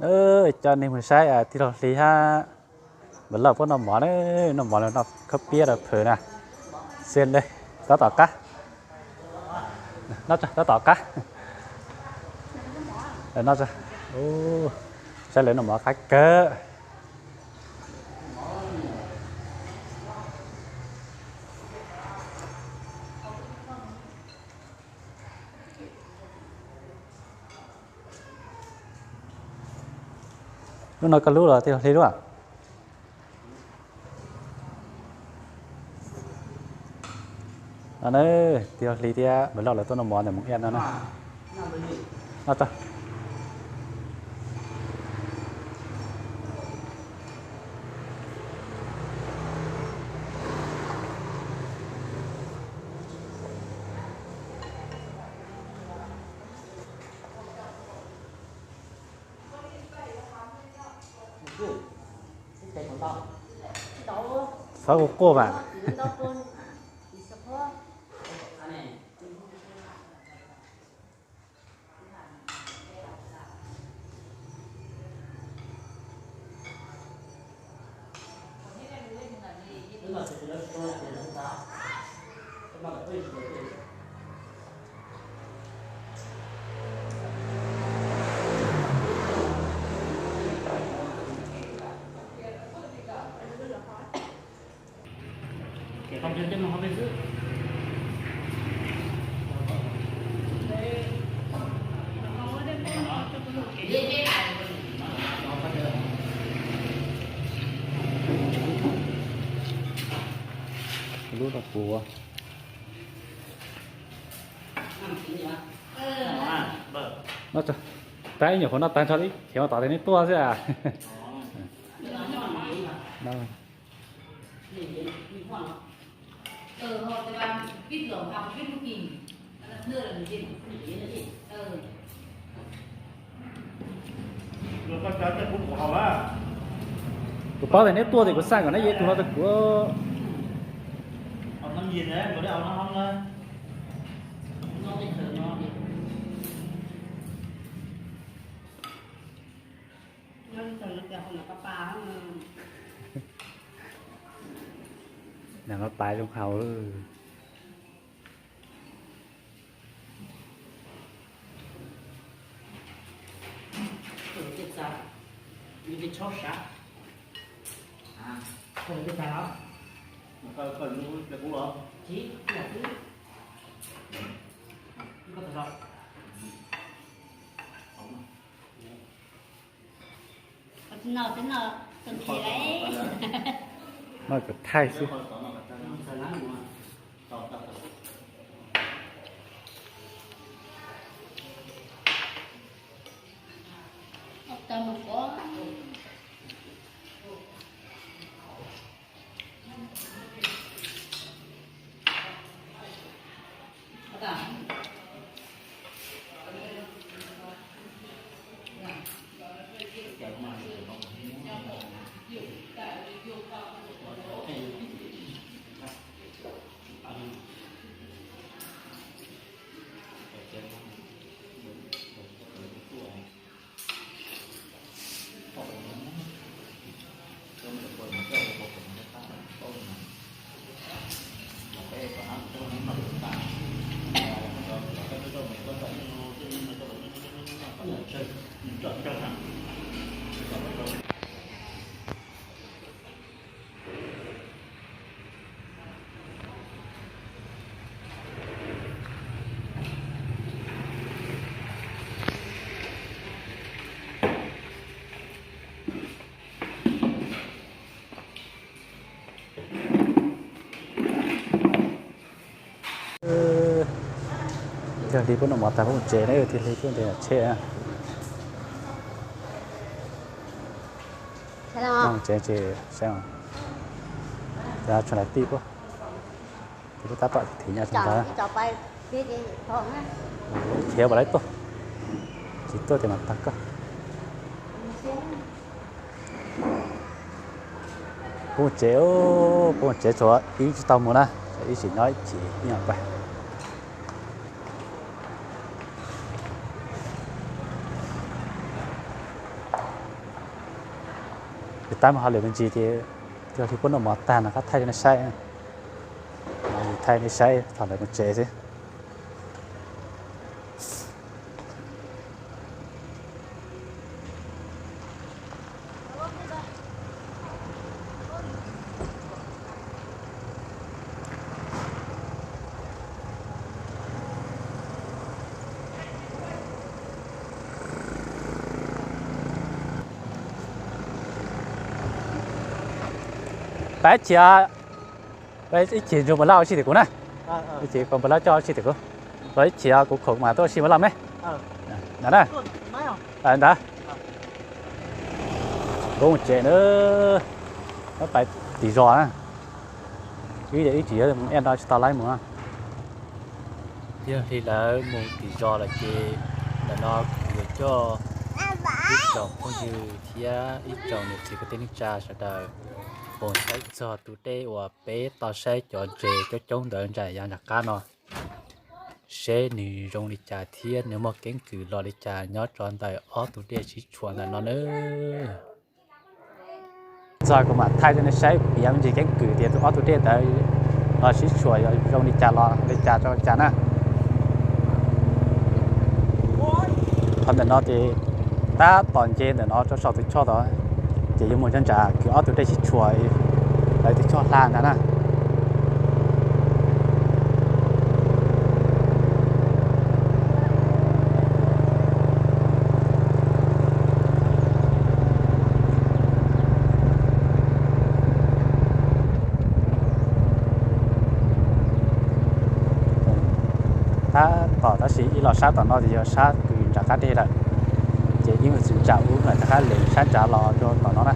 Coj nej mus saib tij laug Hli hab Npawg Lauj puab noj mov na, noj mov los noj khaub piab rau phwm na. Xia le, tab tom qab, tab tom qab. Saib lawv noj mov qab kawg. Lub no koj lub los tij laug Hli lub? Tij laug Hli thiab Npawg Lauj lawv tuaj noj mov ntawm Moos Iab no na. Txhob quaj quaj mas. Lub rau kuv. Noj tso, tab ib nyuam qhuav noj tag nrho li, khiav mus tom tes neb tuaj xwb a. Kuv paub tias neb tuaj ces kuv xaj kom neb yeej tus no rau kuv. Nag no pais zoo haus. Noj kom thaij xwb. Thiaj li pub noj mov tag pub tsev na, thiaj li pub ntes tsheb. Tsev ces saib, tsuas lawv tij pub, ces pub tab tom thim nyob ntawd. Khiav pas lawv tuaj, tsis tuaj ces mam tag koj. Pub tsev, pub tsev tsuas ib tsis tau mus na, ib tsis nyob ib chim ib nyuag pais. Yus tab mus hauj lwm me ntsis ces yog li puab noj mov tag no rov qab thaij rau nej saib. Thaij nej saib thaum ntawd mus tsev xwb. Pab ib chim, ib chim nrug npawg Lauj ua si tim kuv na. Ib chim npawg Lauj coj ua si tim kuv. Los ib chim kuv khoom mas tuaj ua si npawg Lauj me. Ntawd na. Ntawd. Kuv mus tsev na. Pab pais tim zos na. Ib, ib chim yuav mus ib no tsis tau laib mus. Yog li lawv mus tim zos lawm ces ntawm no kuv yuav coj ib tsoom phooj ywg thiab ib tsoom niam txiv kwv tij neej tsa sawv daws mus saib txog tus dej uas peb tau saib cov ntses coob coob ntawd ntsam yav nram qab no, seb nws zoo li cas thiab nws muaj keeb kwm los li cas nyob rau ntawm ob tug dej sib tshuam ntawm no nawb. Txog kuv mam thaij rau nej saib piav me ntsis keeb kwm tias tus ob tug dej ntawd los sib tshuam zoo li cas los li cas rau li cas na. Qhov ntawm no ces tab tom nce ntawm no rau saum tus choj tod, ces yuav mus nyob ntsam kws ob tug dej sib tshuam, lawv tus choj hla ntawd na. Tab tom tab sis ib los sab tom no ces yog sab kws nram qab deg lawm, ces ib mus txwm ntsam ub mam rov qab les sab nrad los rau tom no na.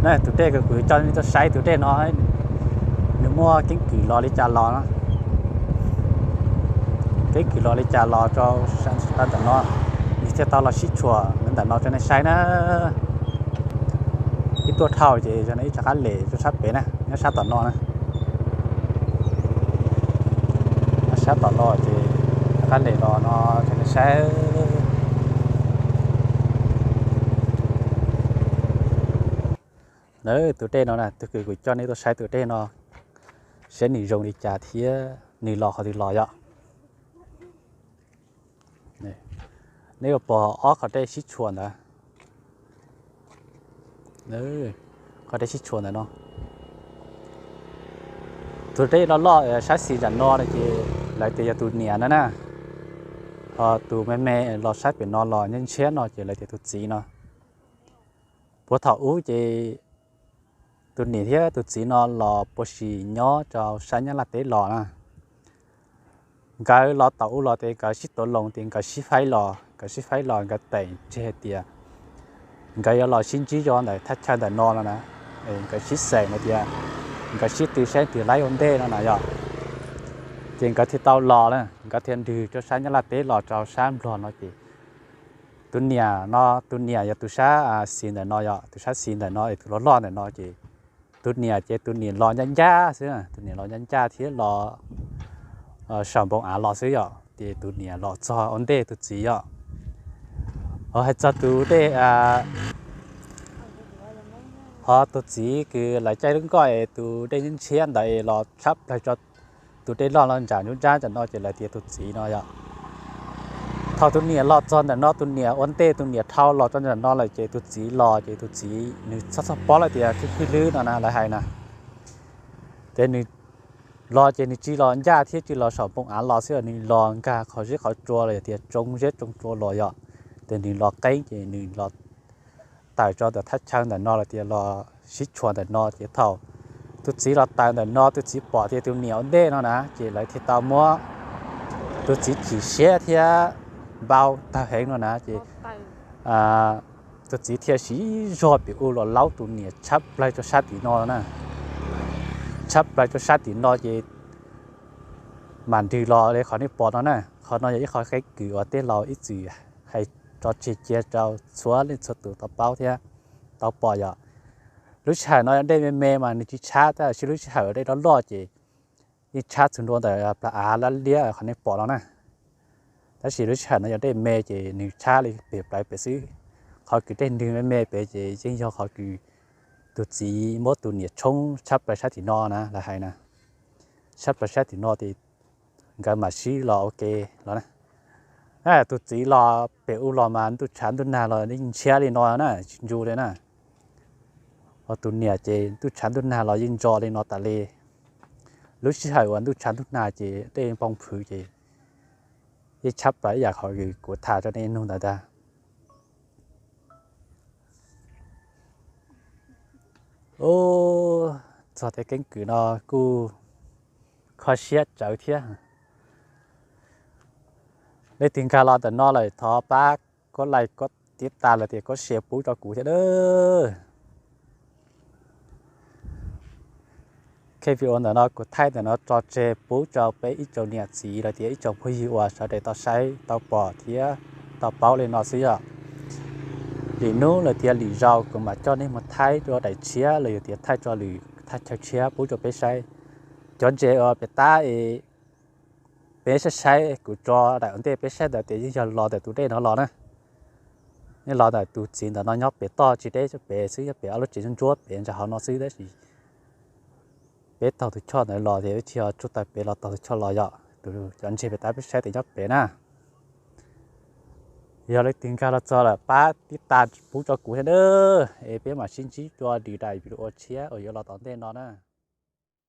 Na tus dej kws kuv coj nej tuaj saib tus dej no, nws muaj keeb kwm los li cas los, keeb kwm los li cas los rau sab ntawm no, nws thiaj tau los sib tshuam ntawm no rau nej saib na. Ib tuaj dhau ces yog no ib rov qab les rau sab pem na, nyob sab tom no na. Nyob sab tom no ces rov qab les los no rau nej saib. Tus dej no na, tus kws kuv coj nej tuaj saib tus dej no, saib nws zoo li cas thiab nws los qhov twg los yom. Nej yuav pom ob qhov dej sib tshuam ntawd. Qhov dej sib tshuam ntawm no. Tus dej loj loj sab xis nram no ces lawv tias yog tus niam no na. Ho tus me me los sab pem no los ntshiab ntshiab no ces lawv tias tus txiv no. Puag thaum ub ces tus niam thiab tus txiv no los puas tsis nyob rau sab Nyab Laj teb los na. Nkawd los thaum ub los ces nkawd sib tuav loos tias nkawd sib faib los, nkawd sib faib los nkawd teem tseg tias nkawd yuav los sib ntsib zog ntawm thaj chaw ntawm no no na. Nkawd sib xeem no tias nkawd sib tw saib twg laib ua ntej no na yom. Ces nkawd thiaj tau los na, nkawd thiaj nrwg rau sab Nyab Laj teb los rau sab Nplog no ces tus niam no, tus niam yog tus sab xis ntawm no yom, tus sab xis ntawm no es tus loj loj ntawm no ces tus niam ces tus niam los ncaj ncaj xwb, tus niam los ncaj ncaj thiab los saum npoo av los xwb yom, ces tus niam los txog ua ntej tus txiv yom. Ho hais txog tus dej, ho tus txiv kws lawv caij lub nkoj es tus dej ntshiab ntawd es los tshab plawg rau tus dej loj los ntsam nruab nrab ntawm no ces lawv tias tus txiv no yom. Thaum tus niam los txog ntawm no, tus niam ua ntej, tus niam dhau los rau ntawm no lawm ces tus txiv los ces tus txiv nws txhob txhob paub lawm tias khwj khwj lwb no na lawv hais na. Ces nws los ces nws tsis los ncaj thiab tsis los saum npoo av los xwb, nws los nkag qhov zeb qhov tsua los yog tias tsoo zeb tsoo tsua los yom. Ces nws los qeeb ces nws los tawm rau ntawm thaj chaw ntawm no los tias los sib tshuam ntawm no ces thaum tus txiv los tawm ntawm no tus txiv pom tias tus niam ua ntej no na ces lawv thiaj tau muab tus txiv chim siab thiab npau taws heev no na ces tus txiv thiaj siv zog pem u los laub tus niam tshab plawg rau sab tim no na. Tshab plawg rau sab tim no ces mam nrwg los li qhov nej pom no na. Qhov no yog ib qho keeb kwm uas tej laus ib txwm hais tso tseg cia rau txhua leej txhua tus tau paub thiab tau pom yom. Lub sij hawm no dej me me mas nws tsis tshab, tab sis lub sij hawm dej loj loj ces yeej tshab txug ntua ntawm plag av lab liab qhov nej pom no na. Tab sis lub sij hawm no yog dej me ces nws tshab li pem plawv pem xwb. Qhov kws dej ntws me me pem ces yeej yog qhov kws tus txiv muab tus niam tshoob tshab plaws sab tim no na, lawv hais na. Tshab plaws sab tim no ces nkawd mam sib los ua ke los na. Tus txiv los pem ub los mas ntuj tshav ntuj nag los yeej ntshiab li no na, tsis ntsu li na. Ho tus niam ces ntuj tshav ntuj nag los yeej ntso li no tas li. Lub sij hawm uas ntuj tshav ntuj nag ces dej npoo phwv ces yeej tshab plaws ib yam qhov kuv tham rau nej nug ntawd ntag. Ub, txog tej keeb kwm no kuj kho siab tsawv thiab. Leej twg nkag los ntawm no lawm thov pab kov like, kov tiv tas los tias kov share pub rau kuv thiab nawb. Video ntawm no kuv thaij ntawm no tso tseg pub rau peb ib tsoom niam txiv los tias ib tsoom phooj ywg uas sawv daws tau saib tau pom thiab tau paub li no xwb yom. Lwm hnub los tias lwm zaus kuv mam coj nej mus thaij rau daim tshiab los yog tias thaij rau lwm thaj chaw tshiab pub rau peb saib. Cov ntses uas pem tab es peb saib saib kuv tso daim ua ntej peb saib ntawd tias yeej yog los ntawm tus dej no los na. Yeej los ntawm tus txiv ntawm no nyob pem toj tsis deb pem xwb, nyob pem ob lub tsev ntsuab ntsuab pem ntawm hauv no xwb tab sis peb taug tus choj ntawd los tias ib txhia tsuj tawm pem los taug tus choj los yom. Tus cov ntses pem tab peb saib tias nyob pem na. Yog leej twg nkag los txog lawm pab tiv tas pub rau kuv thiab nawb, es peb mam sib ntsib dua lwm daim video tshiab uas yuav los tom ntej no na.